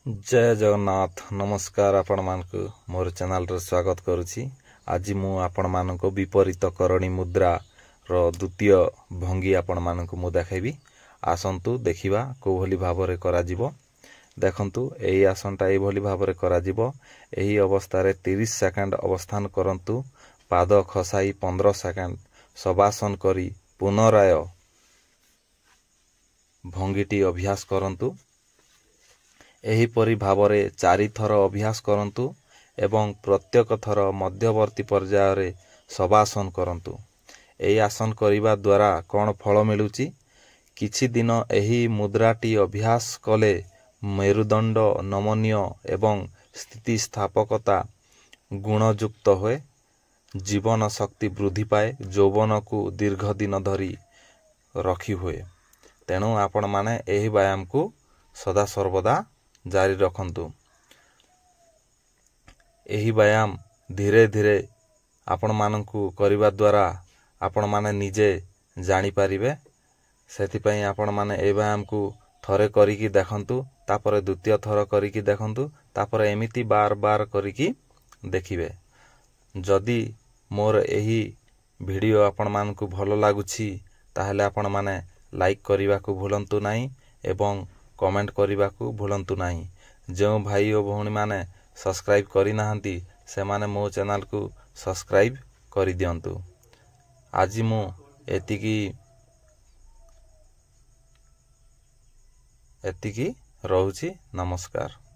ଜୟ ଜଗନ୍ନାଥ। ନମସ୍କାର, ଆପଣମାନଙ୍କୁ ମୋର ଚ୍ୟାନେଲରେ ସ୍ୱାଗତ କରୁଛି। ଆଜି ମୁଁ ଆପଣମାନଙ୍କୁ ବିପରୀତ କରଣୀ ମୁଦ୍ରାର ଦ୍ୱିତୀୟ ଭଙ୍ଗୀ ଆପଣମାନଙ୍କୁ ମୁଁ ଦେଖାଇବି। ଆସନ୍ତୁ ଦେଖିବା କେଉଁଭଳି ଭାବରେ କରାଯିବ। ଦେଖନ୍ତୁ, ଏହି ଆସନଟା ଏଇଭଳି ଭାବରେ କରାଯିବ। ଏହି ଅବସ୍ଥାରେ 30 ସେକେଣ୍ଡ ଅବସ୍ଥାନ କରନ୍ତୁ। ପାଦ ଖସାଇ 15 ସେକେଣ୍ଡ ଶବାସନ କରି ପୁନରାୟ ଭଙ୍ଗୀଟି ଅଭ୍ୟାସ କରନ୍ତୁ। ଏହିପରି ଭାବରେ ଚାରିଥର ଅଭ୍ୟାସ କରନ୍ତୁ ଏବଂ ପ୍ରତ୍ୟେକ ଥର ମଧ୍ୟବର୍ତ୍ତୀ ପର୍ଯ୍ୟାୟରେ ଶବାସନ କରନ୍ତୁ। ଏହି ଆସନ କରିବା ଦ୍ୱାରା କ'ଣ ଫଳ ମିଳୁଛି? କିଛି ଦିନ ଏହି ମୁଦ୍ରାଟି ଅଭ୍ୟାସ କଲେ ମେରୁଦଣ୍ଡ ନମନୀୟ ଏବଂ ସ୍ଥିତିସ୍ଥାପକତା ଗୁଣଯୁକ୍ତ ହୁଏ, ଜୀବନ ଶକ୍ତି ବୃଦ୍ଧି ପାଏ, ଯୌବନକୁ ଦୀର୍ଘ ଦିନ ଧରି ରଖିହୁଏ। ତେଣୁ ଆପଣମାନେ ଏହି ବ୍ୟାୟାମକୁ ସଦାସର୍ବଦା ଜାରି ରଖନ୍ତୁ। ଏହି ବ୍ୟାୟାମ ଧୀରେ ଧୀରେ ଆପଣମାନଙ୍କୁ କରିବା ଦ୍ୱାରା ଆପଣମାନେ ନିଜେ ଜାଣିପାରିବେ। ସେଥିପାଇଁ ଆପଣମାନେ ଏହି ବ୍ୟାୟାମକୁ ଥରେ କରିକି ଦେଖନ୍ତୁ, ତାପରେ ଦ୍ୱିତୀୟ ଥର କରିକି ଦେଖନ୍ତୁ, ତାପରେ ଏମିତି ବାର ବାର କରିକି ଦେଖିବେ। ଯଦି ମୋର ଏହି ଭିଡ଼ିଓ ଆପଣମାନଙ୍କୁ ଭଲ ଲାଗୁଛି, ତାହେଲେ ଆପଣମାନେ ଲାଇକ୍ କରିବାକୁ ଭୁଲନ୍ତୁ ନାହିଁ ଏବଂ କମେଣ୍ଟ କରିବାକୁ ଭୁଲନ୍ତୁ ନାହିଁ। ଯେଉଁ ଭାଇ ଓ ଭଉଣୀମାନେ ସବସ୍କ୍ରାଇବ୍ କରିନାହାନ୍ତି, ସେମାନେ ମୋ ଚ୍ୟାନେଲକୁ ସବସ୍କ୍ରାଇବ୍ କରିଦିଅନ୍ତୁ। ଆଜି ମୁଁ ଏତିକି ରହୁଛି। ନମସ୍କାର।